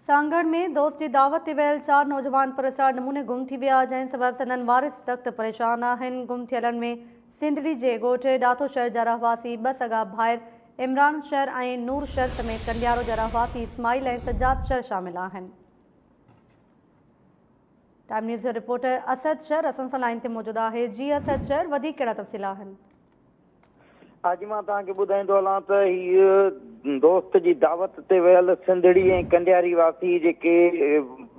سانگهڙ ۾ دوست جي دعوت تي ويل چار نوجوان پراسرار نموني گم ٿي ويا، جنهن سبب سندن وارث سخت پريشان آهن. گم ٿيلن ۾ سنڌڙي جي ڳوٺ ڏاٿو شهر جا رهواسي ٻه سڳا ڀائر عمران شر ۽ نور شر سميت ڪنڊيارو جا رهواسي اسماعيل ۽ سجاد شر شامل آهن. ٽائيم نيوز جو رپورٽر اسد شر اسان سان لائين تي موجود آهي. جي اسد شر وڌيڪ ڪهڙا تفصيل آهن؟ اڄ مان توهان کي ٻڌائيندو هلان ته هيء دوست جي دعوت تي ويل سنڌڙي ۽ ڪنڊياري واسي جيڪي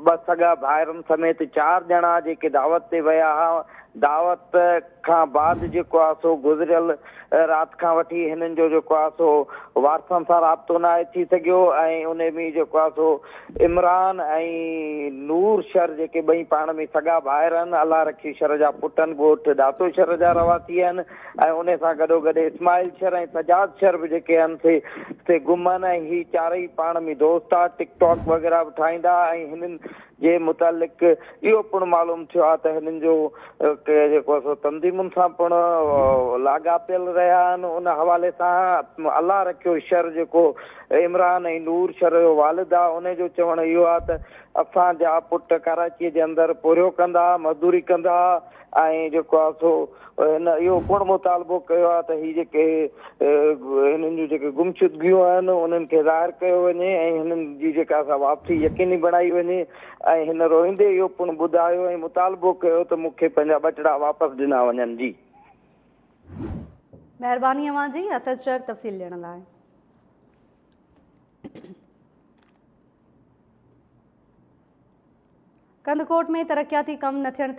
ٻه سڳا ڀائرن سميت چار ڄڻا جيڪي دعوت تي ويا ها دعوت کان بعد جيڪو آهي سو گذريل رات کان وٺي هنن جو جيڪو آهي سو وارثن سان رابطو ناهي ٿي سگهيو ۽ ان ۾ جيڪو آهي سو عمران ۽ نور شر جيڪي ٻئي پاڻ ۾ سڳا ڀائر آهن، الله رکيو شر جا پٽ آهن، ڳوٺ ڏاتو شر جا رهواسي آهن ۽ انهي سان گڏوگڏ اسماعيل شر ۽ سجاد شر به جيڪي آهن سي سي گم آهن ۽ هي چارئي پاڻ ۾ دوست آ ٽڪ ٽاڪ وغيره به ٺاهيندا ۽ هنن جي متعلق اهو پڻ معلوم ٿيو آهي ته هنن جو جيڪو سو تنظيمن سان پڻ لاڳاپيل رهيا آهن ان حوالي سان الله رکيو شر جيڪو عمران ۽ نور شر جو والد آهي ان جو چوڻ اهو آهي ته اسان جا پٽ ڪراچي جي اندر پورهيو ڪندا مزدوري ڪندا ۽ جيڪو آهي سو هن اهو پڻ مطالبو ڪيو آهي ته هي جيڪي هنن جون جيڪي گمشدگيون آهن انهن کي ظاهر ڪيو وڃي ۽ هنن جي جيڪا سا واپسي يقيني بڻائي وڃي ۽ هن روئيندي اهو پڻ ٻڌايو ۽ مطالبو ڪيو ته مون کي پنهنجا ٻچڙا واپس ڏنا وڃن جي. مهرباني اوهان جي اسد شر تفصيل ڏيڻ لاء. ڪنڌڪوٽ ۾ ترقياتي ڪم نه ٿيڻ.